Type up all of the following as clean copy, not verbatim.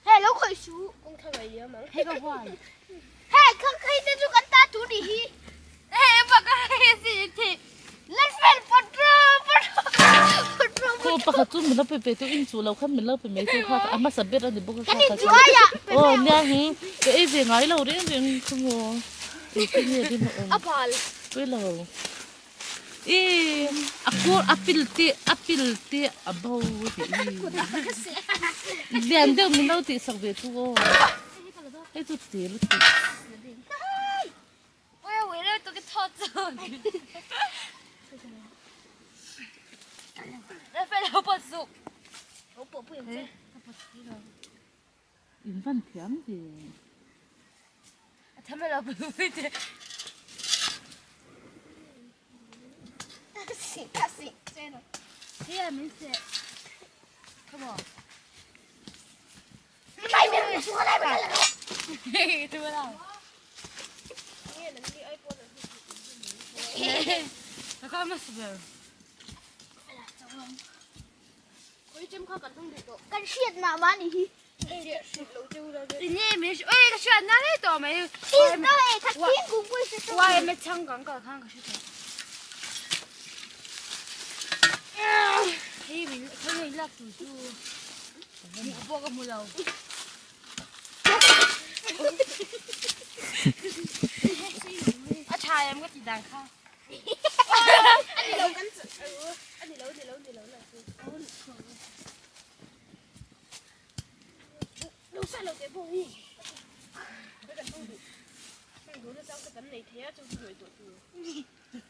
Hei lo khawih suh. Hei ka huai. Hei kha hei te chu kan ta tur nih hi. Hei bak a hei si thi. Lalfel patro patro patro. Khaw pakhat chu min lo pe ve tu in chu lo khan min lo pe mai tu kha a hmasa ber a ni bawk a Kan in chu aia. Aw nia hi ka ei ve ngai lo reng reng kha maw engtin nge rin a awm. A bal. Pui lo. I a kur a pil te a pil te a bo a tih hi lian deuh min lo tih sak ve chu aw hei chu te lutuk. In van thiam ve. Kan hriat mah mah nih hi.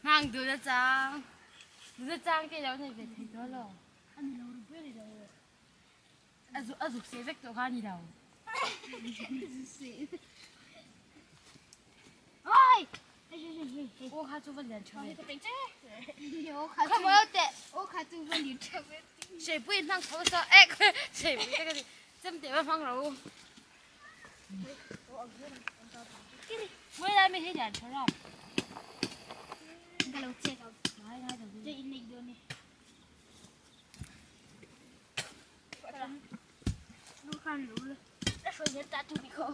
Ngang du na chang. Du na chang ke lo nei ve thei to lo. A zu a zuk se vek to kha ni lo. Oi! O kha chu va lian tha ve. Kha mo te. O kha chu va lian tha ve. Sei pui mang tho sa ek. Sei pui te ka ti. Chem te va mang ro. Wei lai mi he lian tha ra. Ka lo che ka. Che in nei do ni. Lu khan lu le. La shui nhân ta tu bi kho.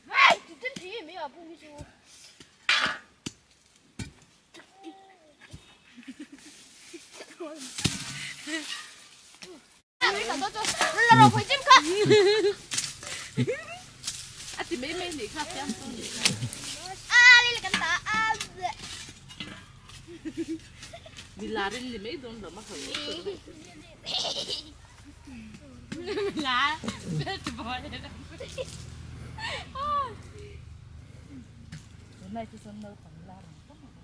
Ai, tu真皮没有不会说。 A ti mai mai ni kha fiam tu ni kha. Ni larin ni mai don lo ma kha. La. Te bo le. Tunlai chu chuan naupang lar ang tam ang.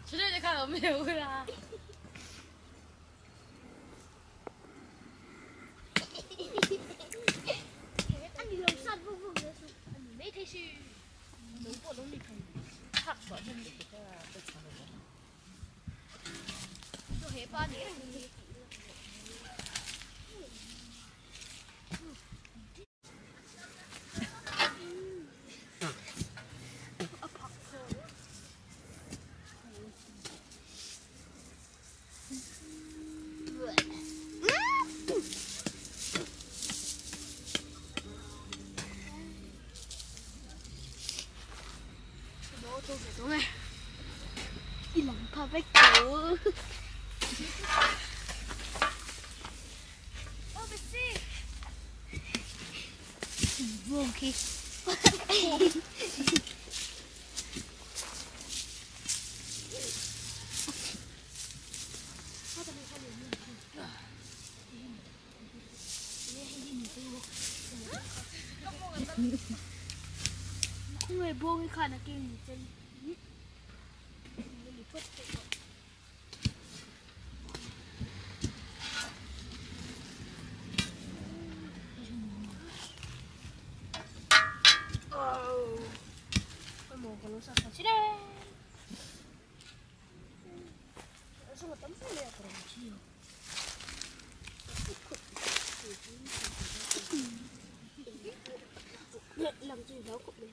Chule te kha lo meu la. Thak suah hian lutuk a ka chhang lo. Người buông cái khả năng kia chân. Làm gì đó cũng được.